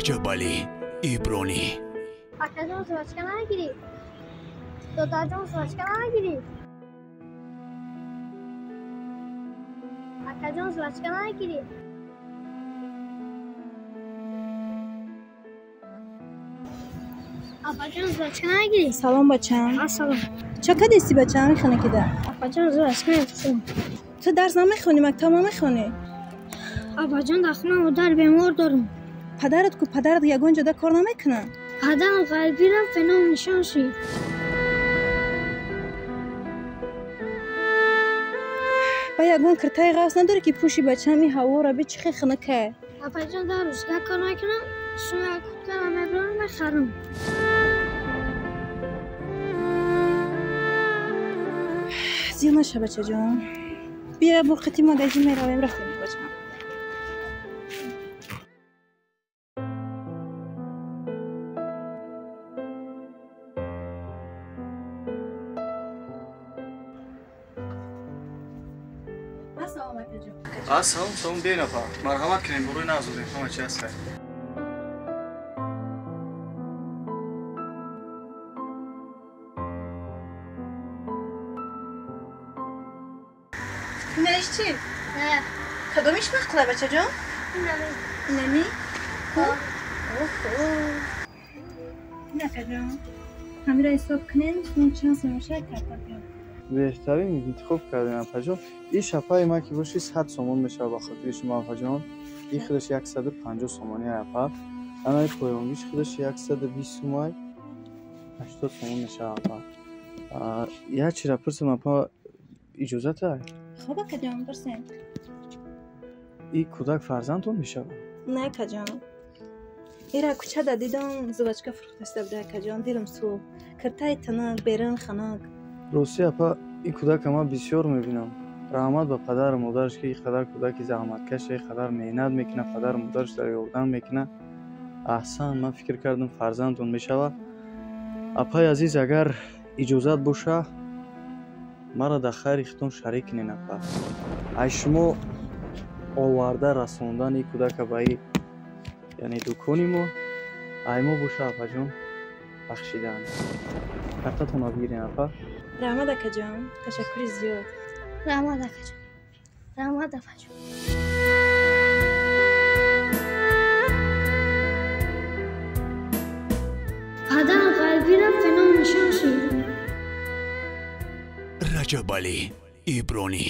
Раҷабалӣ Ибронӣ. Акаҷон, жвачка намегирӣ? Додарҷон, жвачка намегирӣ? Акаҷон, жвачка намегирӣ? Апаҷон, жвачка намегирӣ? Салом, бачам. Салом. Чо кадисти, бачам, хонакида? Апаҷон, жвачка мефурӯшам. Ту дарс намехонӣ, мактаб намехонӣ? Апаҷон, дар хона модар бемор дорам. Падарат ку, падарат ягон ҷода кор намекунад? Падарам ғарибӣ рафт, ба ном нишон шид. Ба ягон киртаи ғафс надорӣ, ки пӯши, бачам? И ҳавора би, чӣ хел хунукае. Апаҷон, дар рӯзга кор мекунам, шумо курткара мебарам, мехарам. Зиёд наша, бачаҷон. Бия, бо қити магазин меравем, рафтем, бачам. Ассалом, акаҷон. Ассалом, салом, бен, апа. Марҳамат кунем, бурӯи назурем, ҳама чи ҳаст. Инаиш чӣ? Не. Кадомиш маққула, бачаҷон? Инами. Инами? Оҳо. Ин, акаҷон. Ҳамира ҳисоб кунем, чанд сом мешавад, карта биёр. Беҳтарин интихоб кардем, апаҷон. Ин шапаи ман ки боши, 100 сомон мешавад ба хотири шумо, апаҷон. Ин худаш 150 сомонӣ, апа. Анаи поёнгиш худаш 120 сумай, 80 сомон мешавад, апа. Як чира пурсам, апа, иҷозата? Хоб, акаҷон, пурсем. Ин кӯдак фарзандтон мешавад? Не, акаҷон. Ира кӯчада дидам, жвачка фурӯхтаиста буда, акаҷон, дилам сӯхт. Киртаи тинак, берун хунук. Ростӣ, апа, ин кӯдака ман бисёр мебинам. Раҳмат ба падару модараш, ки ин қадар кӯдаки заҳматкаша, ин қадар меҳнат мекунад, падару модараш дар ёрдам мекунад. Аҳсан, ман фикр кардам, фарзандтон мешавад. Апаи азиз, агар иҷозат боша, маро дар хайри худтон шарик кунед, апа. Ай шумо оварда расондан ин кӯдака ба и, яъне, дукони мо, ай мо боша, апаҷон, бахшидан. Картатонро бигирем, апа. Раҳмат, акаҷон, ташаккури зиёд. Раҳмат, акаҷон. Раҳмат, апаҷон. Падарам ғарибӣ рафт, ба ном нишон шид. Раҷабалӣ Ибронӣ.